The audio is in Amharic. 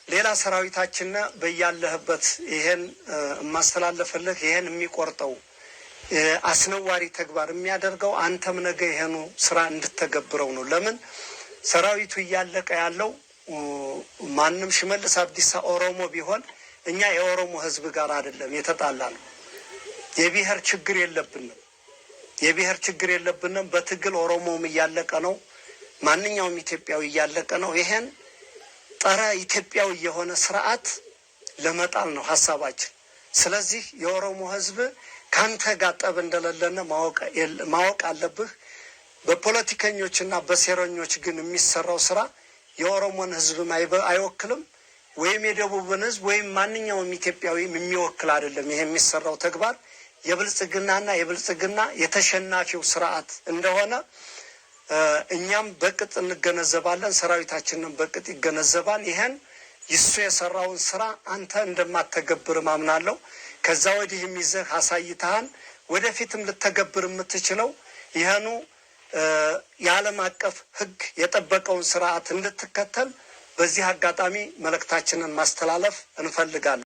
ሌላ ሰራዊታችን በያለህበት ይሄን የማስተላለፍልህ፣ ይሄን የሚቆርጠው አስነዋሪ ተግባር የሚያደርገው አንተም ነገ ይሄኑ ስራ እንድተገብረው ነው። ለምን ሰራዊቱ እያለቀ ያለው? ማንም ሽመልስ አብዲሳ ኦሮሞ ቢሆን እኛ የኦሮሞ ህዝብ ጋር አይደለም የተጣላ ነው። የብሔር ችግር የለብንም። የብሔር ችግር የለብንም። በትግል ኦሮሞውም እያለቀ ነው። ማንኛውም ኢትዮጵያዊ እያለቀ ነው። ይሄን ጸረ ኢትዮጵያዊ የሆነ ስርዓት ለመጣል ነው ሀሳባችን። ስለዚህ የኦሮሞ ህዝብ ከአንተ ጋር ጠብ እንደሌለነ ማወቅ አለብህ። በፖለቲከኞችና በሴረኞች ግን የሚሰራው ስራ የኦሮሞን ህዝብም አይወክልም፣ ወይም የደቡብን ህዝብ ወይም ማንኛውም ኢትዮጵያዊም የሚወክል አይደለም። ይሄ የሚሰራው ተግባር የብልጽግናና የብልጽግና የተሸናፊው ስርዓት እንደሆነ እኛም በቅጥ እንገነዘባለን፣ ሰራዊታችንን በቅጥ ይገነዘባል። ይሄን ይሱ የሰራውን ስራ አንተ እንደማተገብር ማምናለሁ። ከዛ ወዲህ የሚይዘህ አሳይተሃል። ወደፊትም ልተገብር የምትችለው ይህኑ የዓለም አቀፍ ሕግ የጠበቀውን ስርዓት እንድትከተል በዚህ አጋጣሚ መልእክታችንን ማስተላለፍ እንፈልጋለን።